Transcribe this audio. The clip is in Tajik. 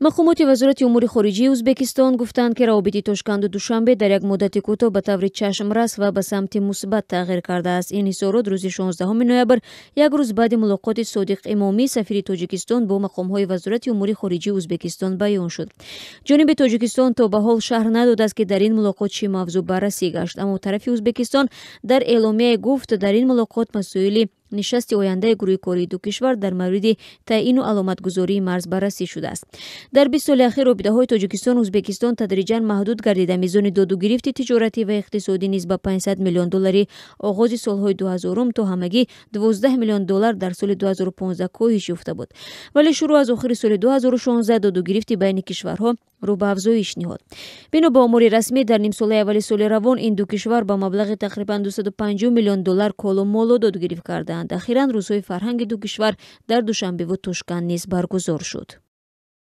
Мақомоти Вазорати умури хориҷии Ӯзбекистон гуфтанд, ки равобити Тошканду Душанбе дар як муддати кӯтоҳ ба таври чашмрас ва ба самти мусбат тағйир кардааст. Ин изҳорот рӯзи 16 ноябр, як рӯз баъди мулоқоти Содиқ Имомӣ, сафири Тоҷикистон, бо мақомҳои Вазорати умури хориҷии Ӯзбекистон баён шуд. Ҷониби Тоҷикистон то ба ҳол шарҳ надодааст, ки дар ин мулоқот чӣ мавзӯъ баррасӣ гашт, аммо тарафи Ӯзбекистон дар эъломияе гуфт, дар ин мулоқот масоили нишасти ояндаи гурӯҳи кории ду кишвар дар мавриди таъину аломатгузории марз баррасӣ шудааст. Дар 20 соли ахир робитаҳои Тоҷикистону Ӯзбекистон тадриҷан маҳдуд гардида, мизони додугирифти тиҷоратӣ ва иқтисодӣ низ ба 500 миллион доллари оғози солҳои 2000-ум то ҳамагӣ 12 миллион доллар дар соли 2015 коҳиш ёфта буд. Вале шурӯъ аз охири соли 2016 додугирифти байни кишварҳо рӯ ба афзоиш ниҳод. Бино ба омори расмӣ, дар нимсолаи аввали соли равон ин ду кишвар ба маблағи тақрибан 250 миллион доллар колу моло додугирифт кардаанд. Ахиран рӯзҳои фарҳанги ду кишвар дар Душанбеву Тошканд низ баргузор шуд.